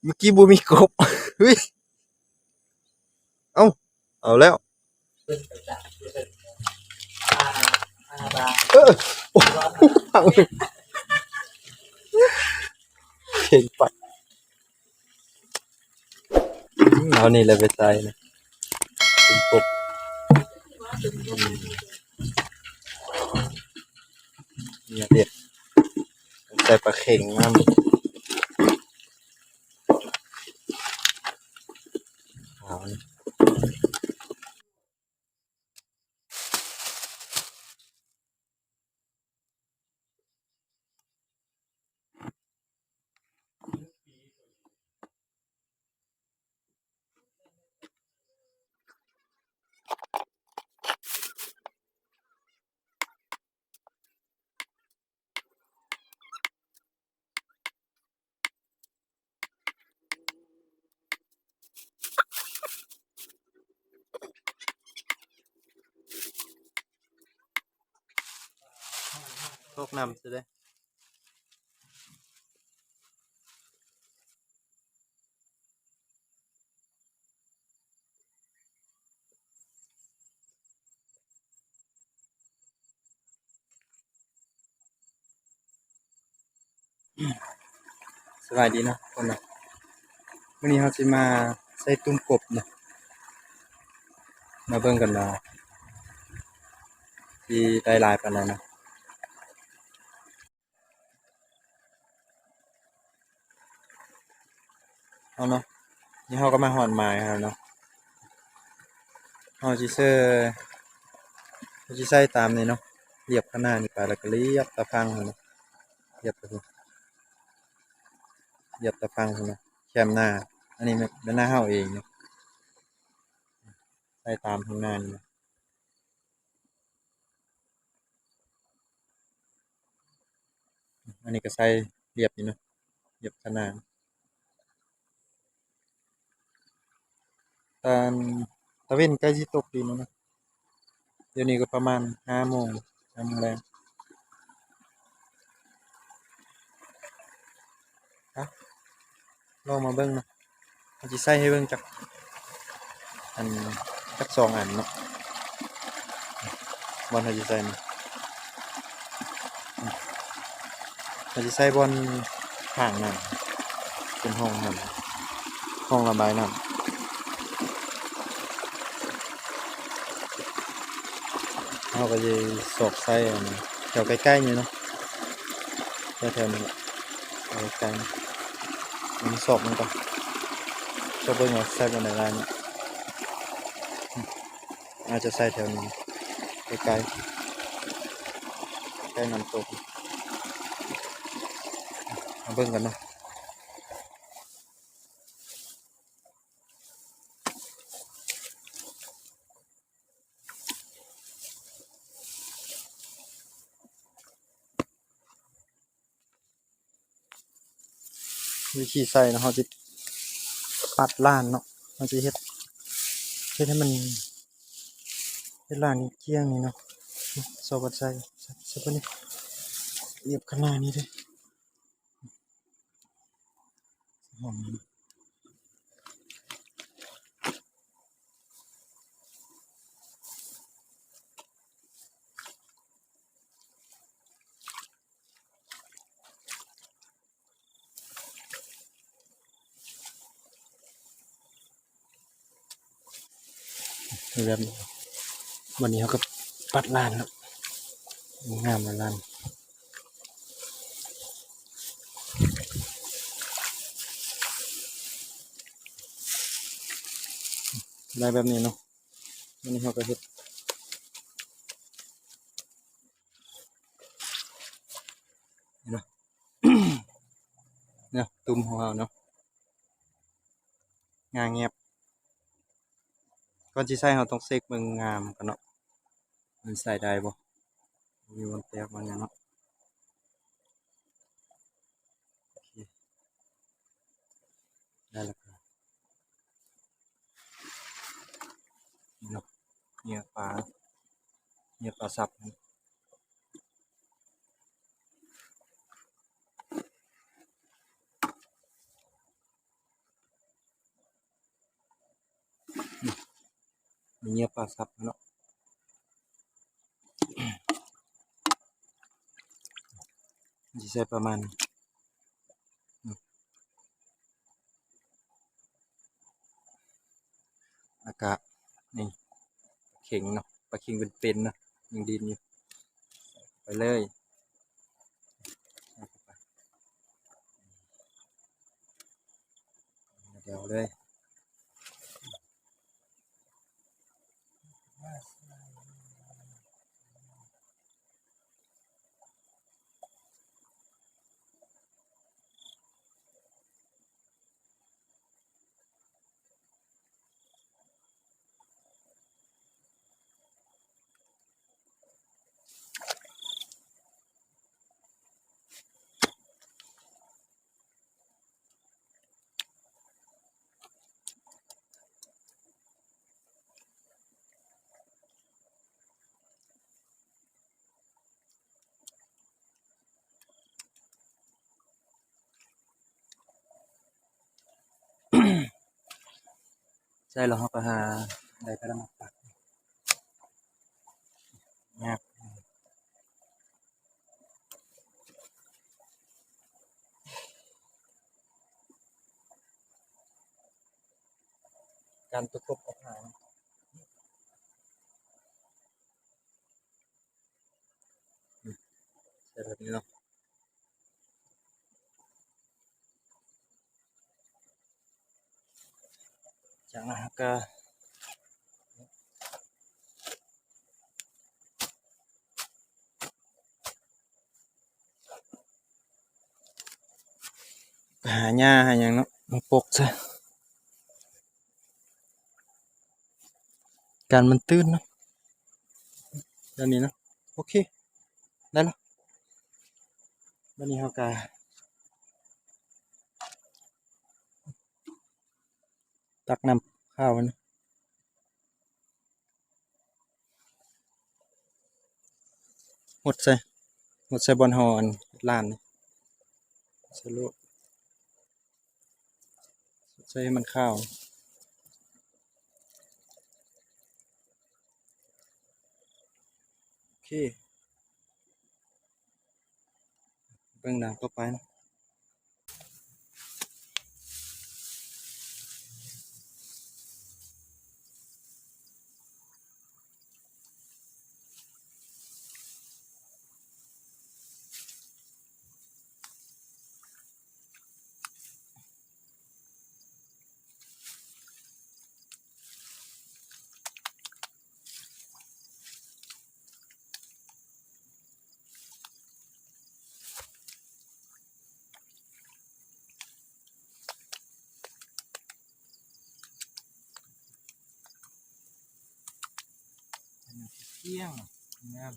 ມື້ກີ້ບໍ່ມີກົບ. ເຮີ້ຍ ເອົ້າ ເອົາແລ້ວ ເອີ ໂອ້ ພັງເພງໄປ. ອືມ ເອົານີ້ແຫຼະໄປໃສ່ນະ ເປັນກົບ ອືມ ນີ້ເດັດ ໃສ່ປາເຂັງນຳ ເອົາ. ຕົກນ້ຳຊະເດ້. ສະບາຍດີເນາະ ທຸກຄົນເນາະ, ມື້ນີ້ເຮົາຊິມາໃສ່ຕຸ້ມກົບເນາະ, ມາເບິ່ງກັນວ່າຊິໄດ້ຫຼາຍປານໃດເນາະ. ເອົາເນາະ, ນີ້ເຮົາກໍມາຮອດໝາຍເຮົາເນາະ, ເຮົາຊິເຊີ ເຮົາຊິໃສ່ຕາມນີ້ເນາະ, ລຽບຂ້າງໜ້ານີ້ໄປ ແລ້ວກໍລຽບຕາຝັ່ງເຮົາເນາະ, ລຽບໄປພຸ້ນ ລຽບຕາຝັ່ງພຸ້ນເນາະ, ແຄມໜ້າ, ອັນນີ້ແມ່ນ ແມ່ນໜ້າເຮົາເອງເນາະ, ໃສ່ຕາມຂ້າງໜ້ານີ້ເນາະ. ອັນນີ້ກໍໃສ່ລຽບຢູ່ເນາະ, ລຽບຂະໜາດ. ຕອນຕາເວັນໃກ້ຊິຕົກດິນແລ້ວເນາະ, ດຽວນີ້ກໍປະມານຫ້າໂມງ, ຫ້າໂມງແລງ. ລອງມາເບິ່ງເນາະ, ເຮົາຊິໃສ່ໃຫ້ເບິ່ງຈັກ ອັນ ຈັກສອງອັນເນາະ, ບ່ອນເຮົາຊິໃສ່ນີ້ ເຮົາຊິໃສ່ບ່ອນຂ້າງນັ້ນ ເປັນຮ່ອງຫັ້ນ ຮ່ອງລະບາຍນ້ຳ. ເຮົາກໍຊິຊອກໃສ່ອັນແຖວໃກ້ໆນີ້ເນາະ, ແຖວໆນີ້ແຫຼະ ເອົາໃກ້ໆນີ້ ມັນຊອກມັນກໍຊອກເບິ່ງວ່າໃສ່ບ່ອນໃດຫຼາຍເນາະ, ອາດຈະໃສ່ແຖວນີ້ ໃກ້ໆ ໃກ້ນ້ຳຕົກ, ມາເບິ່ງກັນເນາະ. ວິທີໃສ່ເນາະ, ເຮົາຊິປັດລ້ານເນາະ, ເຮົາຊິເຮັດ ເຮັດໃຫ້ມັນ ເຮັດລ້ານນີ້ກ້ຽງນີ້ເນາະ, ຊອກກັນໃສ່ ໃສ່ ໃສ່ຕົວນີ້ ລຽບຂະໜາດນີ້ເດ້. ແບບນີ້ ບັດນີ້ເຮົາກໍປັດລ້ານເນາະ, ງາມແລ້ວລ້ານ. ໄດ້ແບບນີ້ເນາະ, ບັດນີ້ເຮົາກໍເຮັດ ເນາະ ເນາະ ຕຸ້ມຂອງເຮົາເນາະ ງາແງບ. ກ່ອນຊິໃສ່ເຮົາຕ້ອງເຊັກເບິ່ງງາມັນກ່ອນເນາະ, ມັນໃສ່ໄດ້ບໍ່ ມີບ່ອນແຕກບ່ອນຫຍັງເນາະ. ໂອເຄ ໄດ້ແລ້ວ ເນາະ ເຫຍື່ອປາ ເຫຍື່ອປາສັບ. ໂອ ເຫຍື່ອປາສັບເນາະ ຊິໃສ່ປະມານນີ້ ແລ້ວກະນີ້ ເຂັງເນາະ ປາເຂັງເປັນໆເນາະ ຍັງດິນຢູ່ ໃສ່ໄປເລີຍ ໃສ່ເຂົ້າໄປ ດຽວເລີຍ. ໃສ່ແລ້ວເຮົາກໍຫາໄດ້ກະລະມັງຕັກ ຍາກ ການປະກົບກັບຫາງ ໃສ່ແບບນີ້ເນາະ ຈາກນັ້ນເຮົາກະ ຫາຫຍ້າຫາຫຍັງເນາະ ມາປົກຊະ ກັນມັນຕື້ນເນາະ ແບບນີ້ເນາະ ໂອເຄ ໄດ້ລະ ບາດນີ້ເຮົາກະ ຕັກນ້ຳຂາວຫັ້ນ ຫົດໃສ່ ຫົດໃສ່ບ່ອນເຮົາອັນລ້ານນີ້ ໃສ່ໂລດ ໃສ່ໃຫ້ມັນຂາວ ໂອເຄ. ເບິ່ງໜ້າຕໍ່ໄປນະ. ກ້ຽງ ງາມ.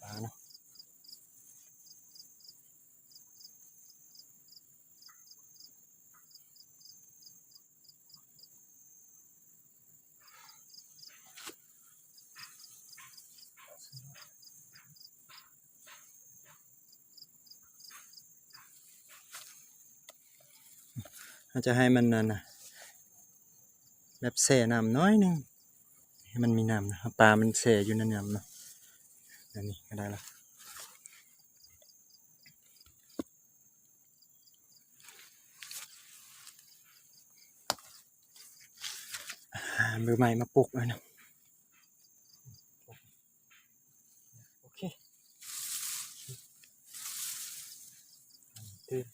ປາເນາະ. ເຮົາຈະໃຫ້ມັນນັ້ນນະ ແບບແຊ່ນ້ຳໜ້ອຍໜຶ່ງ ໃຫ້ມັນມີນ້ຳນະ ປາມັນແຊ່ຢູ່ໃນນ້ຳເນາະ. ອັນນີ້ກໍໄດ້ລະ. ຫາເບີໃໝ່ມາປຸກເອົານະ. ໂອເຄ ຕື່ມ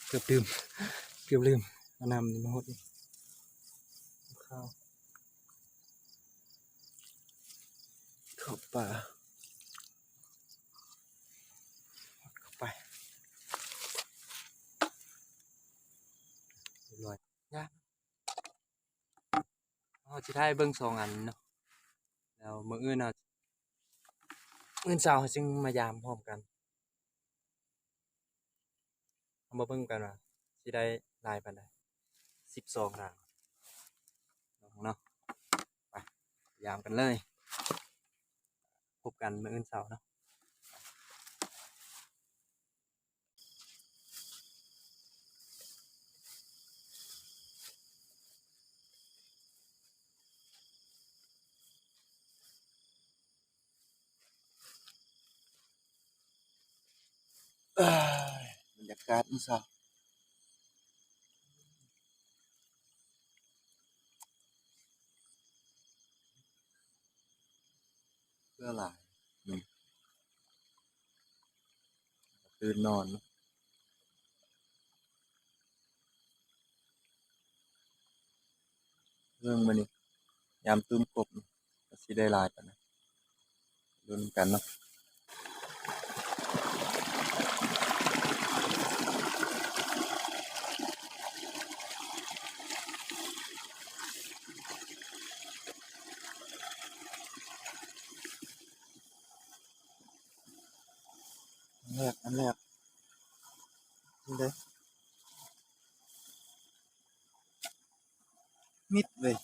ເກືອບລືມ ເກືອບລືມ ເອົານ້ຳນີ້ມາຫົດອີກ. ເຂົ້າ ເຂົ້າປາ ເຂົ້າໄປ. ເຮົາຊິຖ່າຍເບິ່ງສອງອັນເນາະ ແລ້ວມື້ອື່ນເຮົາ ມື້ເຊົ້າເຮົາຈຶ່ງມາຢາມພ້ອມກັນ. ເຮົາມາເບິ່ງກັນວ່າຊິໄດ້ຫຼາຍປານໃດ ສິບສອງຫຼັງເນາະ. ໄປຢາມກັນເລີຍ ພົບກັນມື້ອື່ນເຊົ້າເນາະ. ເອີຍ ບັນຍາກາດມື້ເຊົ້າ ເຄືອຫຼາຍ ອືມ ຕື່ນນອນເນາະ. ເບິ່ງມື້ນີ້ ຍາມຕຸ້ມກົບ ວ່າຊິໄດ້ຫຼາຍປານໃດ ລຸ້ນນຳກັນເນາະ. ອັນແລກ ອັນແລກ ນີ້ເດ້ ມິດເວີຍ.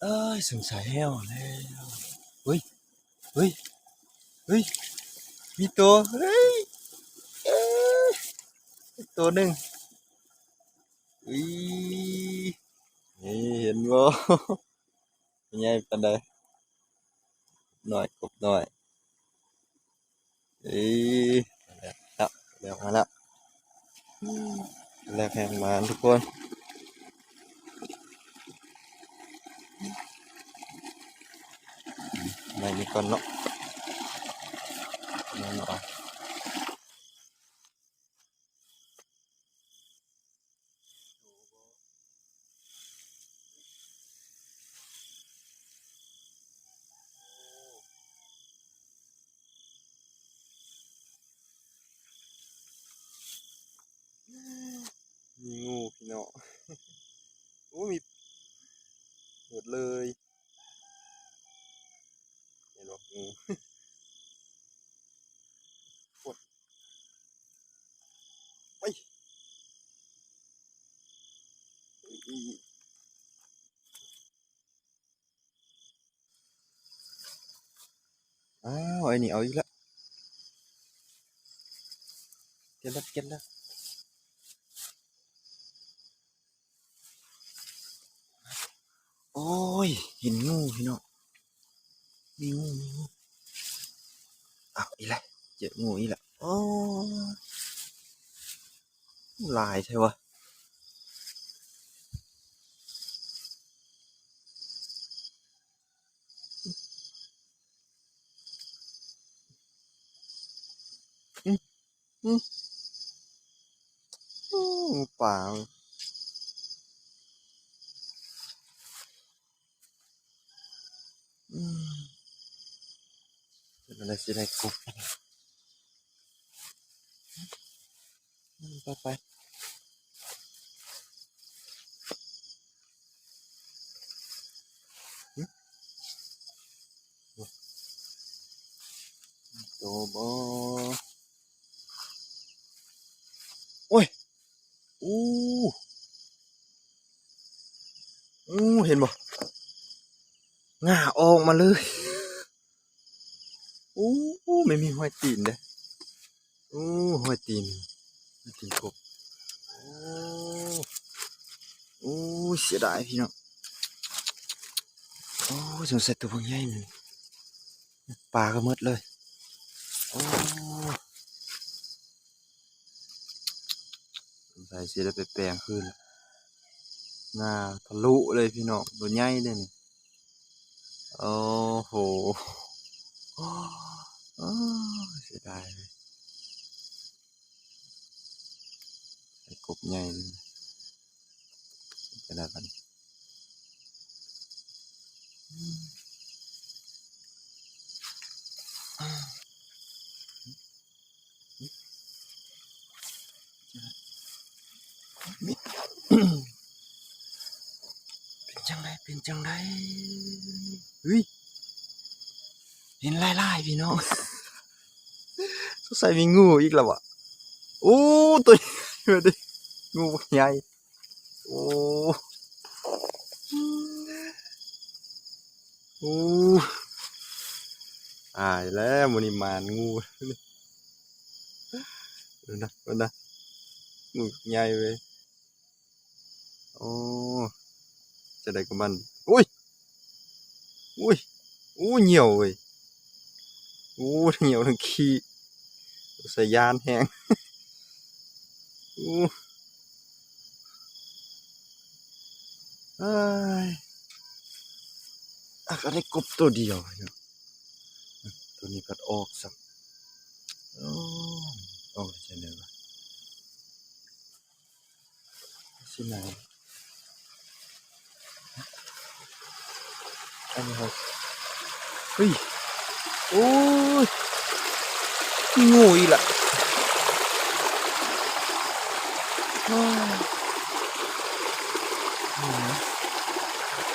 ເອີຍ ສົງໄສແຫ້ວແລ້ວ. ເຮີ້ຍ ເຮີ້ຍ ເຮີ້ຍ ມີໂຕ ເຮີ້ຍ ເອີຍ ໂຕໜຶ່ງ. ອຸ້ຍ ນີ້ເຫັນບໍ່? ໃຫຍ່ປານໃດ? ນ້ອຍ ກົບນ້ອຍ. ເອີ ແລ້ວ ແລ້ວ ມາແລ້ວ ແລ້ວ ແຮງມານທຸກຄົນ. ໄມ້ນີ້ກ່ອນເນາະ ເອົາ. ມີງູພີ່ນ້ອງ ໂອ້ ມີໝົດເລີຍ. ເຫັນບໍ່ ງູ ໂອ້ຍ ໄປ. ອ້າວ ໄອ້ນີ້ເອົາອີກແລ້ວ ເກັບແລ້ວ ເກັບແລ້ວ. ໂອ້ຍ ເຫັນງູພີ່ນ້ອງ ມີງູ ມີງູ. ອ້າວ ອີກແລ້ວ ເຈີງູອີກແລ້ວ. ໂອ້ ຫຼາຍແທ້ວະ. ອື ອື ອື ປາ ອື ເປັນຈັ່ງໃດຊິໄດ້ກົບ ໄປ ໄປ. ຫຶ ໂຕບໍ່? ໂອ້ຍ ອູ້ ອູ້ ເຫັນບໍ່? ງ່າອອກມາເລີຍ. ໂອ້ ແມ່ນມີຮອຍຕີນເດ້. ໂອ້ ຮອຍຕີນ ຮອຍຕີນກົບ. ໂອ້ ໂອ້ ເສຍດາຍພີ່ນ້ອງ. ໂອ້ ສົງໄສຕົວບັກໃຫຍ່ມັນ ປາກໍໝົດເລີຍ. ໂອ້ ສົງໄສຊິໄດ້ໄປແປງຄືນ ງ່າທະລຸເລີຍພີ່ນ້ອງ. ໂຕໃຫຍ່ເດ້ນີ້. ໂອ້ໂຫ ໂອ້ ເສຍດາຍເລີຍ. ໄອ້ກົບໃຫຍ່ເລີຍ ເປັນໄດບັດນີ້? ເປັນຈັ່ງໃດ ເປັນຈັ່ງໃດ? ເຮີ້ຍ ເຫັນຫຼາຍໆ ພີ່ນ້ອງ. ສົງໄສມີງູອີກແລ້ວວະ. ໂອ້ ໂຕນີ້ ງູບັກໃຫຍ່. ໂອ້ ໂອ້ ຕາຍແລ້ວ ມື້ນີ້ໝານງູ. ເບິ່ງນະ ເບິ່ງນະ ງູໃຫຍ່ເວີຍ. ໂອ້ ຈະໄດ້ກັບມັນ. ໂອ້ຍ ໂອ້ຍ ໂອ້ ຍ່ຽວເວີຍ. ໂອ້ ຍ່ຽວທັງຂີ້ ສະຍານແຮງ. ໂອ້ ເອີຍ ອາ ກໍໄດ້ກົບໂຕດຽວເນາະ. ໂຕນີ້ພັດອອກຊ້ຳ. ໂອ້ ອອກໄປຈັ່ງໃດວະ? ຊິນາຍ ອັນນີ້ເຮົາ ເຮີ້ຍ ໂອ້ຍ ມີງູອີກລະ. ໂອ້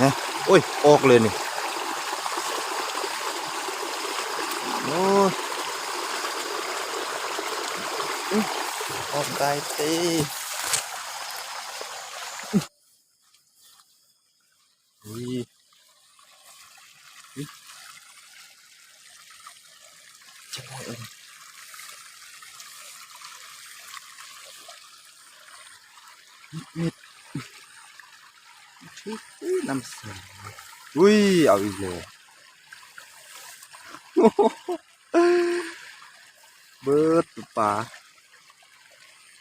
ຍ ໂອ້ຍ ອອກເລີຍນີ້. ໂອ້ຍ ອອກໄດ້ຕິ. ອຸ້ຍ ອຸ້ຍ ຈະໄດ້ເອີ້ນ ມິດໆ ອຸ້ຍ ນ້ຳໃສ. ອຸ້ຍ ເອົາອີກແລ້ວ. ເບິດປາ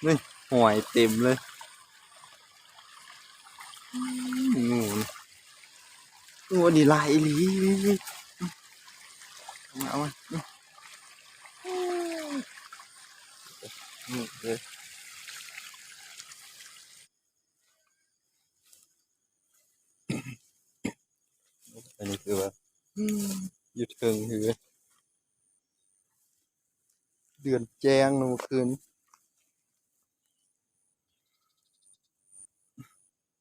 ນີ້ ຫອຍເຕັມເລີຍ. ອືມ ງູ ງູອັນນີ້ຫຼາຍອີ່ຫຼີ. ເອົາມາ ເອົາມາ ອືມ ງູເດີ. ອັນນີ້ຄືວ່າ ອືມ ຢູ່ເທິງເຮືອ ເດືອນແຈ້ງເນາະມື້ຄືນ.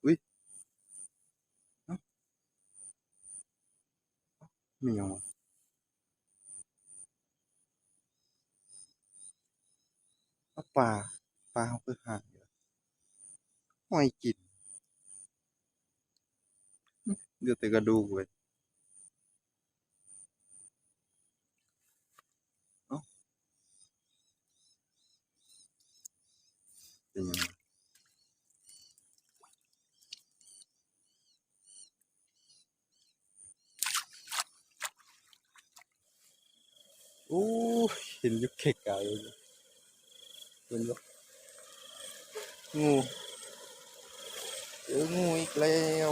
ອຸ້ຍ ເອົ້າ ມີຫຍັງວະ? ເອົາປາ ປາເຮົາຄືຫາຍ ຫອຍກິນ ເຫຼືອແຕ່ກະດູກເວີຍ. ເອົ້າ ເປັນຫຍັງ? ໂອ້ຍ ເຫັນຢູ່ໄກໆ ເຫັນບໍ່? ງູ ເຈີງູອີກແລ້ວ.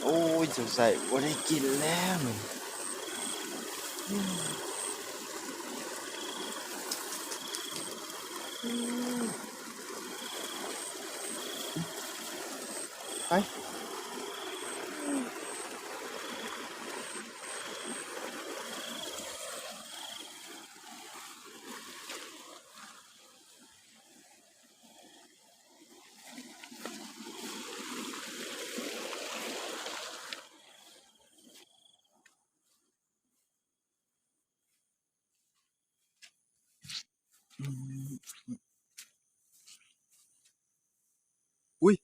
ໂອ້ຍ ສົງໄສບໍ່ໄດ້ກິນແລ້ວນີ້. ໄປ. ອືມ ອຸ້ຍ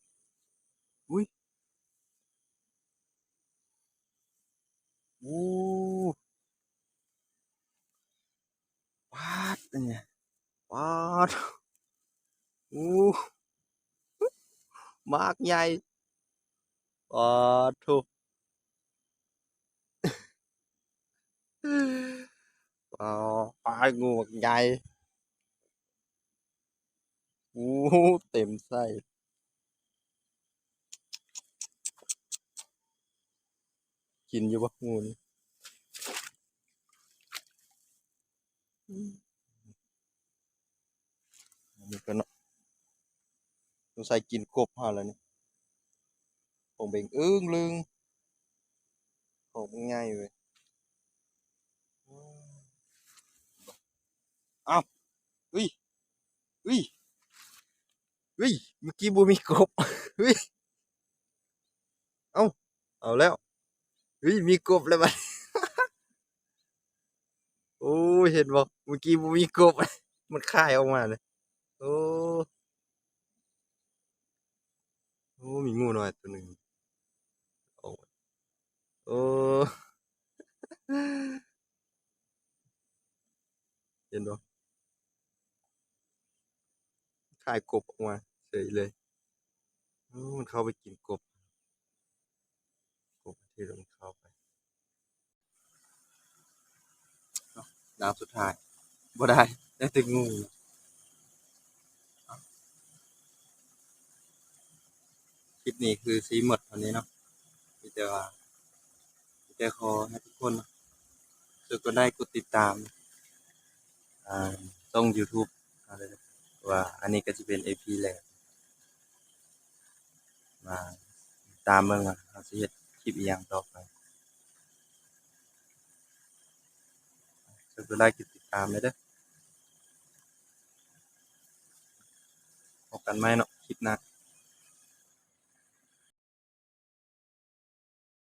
ອຸ້ຍ ໂອ້ ປາດ ອັນນີ້ ປາດ ໂອ້ ໝາກໃຫຍ່ ປາດໂທ້ ປາດ ງູບັກໃຫຍ່ ໂອ້ ເຕັມໄສ້. ກິນຢູ່ບໍ່ງູນີ້? ອືມ ອັນນີ້ກໍເນາະ ສົງໄສກິນກົບເຮົາແລ້ວນີ້ ຂອງເບັງເອິງລຶງ ຂອງໃຫຍ່ເວີຍ. ອ້າວ ເຮີ້ຍ ເຮີ້ຍ ເຮີ້ຍ ເມື່ອກີ້ບໍ່ມີກົບ ເຮີ້ຍ ເອົ້າ ເອົາແລ້ວ ເຮີ້ຍ ມີກົບແລ້ວບັດ ໂອ້ຍ ເຫັນບໍ່ ເມື່ອກີ້ບໍ່ມີກົບ ມັນຄາຍອອກມາເລີຍ ໂອ້ ໂອ້ ມີງູນ້ອຍໂຕໜຶ່ງ ໂອ້ ໂອ້ ເຫັນບໍ່ ຄາຍກົບອອກມາເສີຍເລີຍ ໂອ້ ມັນເຂົ້າໄປກິນກົບ ກົບທີ່ມັນເຂົ້າໄປ ດາວສຸດທ້າຍ ບໍ່ໄດ້ ໄດ້ແຕ່ງູ. ຄລິບນີ້ຄືຊິໝົດເທົ່ານີ້ເນາະ ມີແຕ່ວ່າ ມີແຕ່ຂໍໃຫ້ທຸກຄົນເນາະ ຊ່ວຍກົດໄລກົດຕິດຕາມ ອ່າ ຊ່ອງຢູທູບເຮົາເດີ ເພາະວ່າອັນນີ້ກໍຊິເປັນອີພີແລກ ມາຕາມເບິ່ງວ່າເຮົາຊິເຮັດຄລິບອີ່ຫຍັງຕໍ່ໄປ ຊ່ວຍກົດໄລກົດຕິດຕາມແດ່ເດີ ພົບກັນໃໝ່ເນາະ ຄລິບໜ້າ.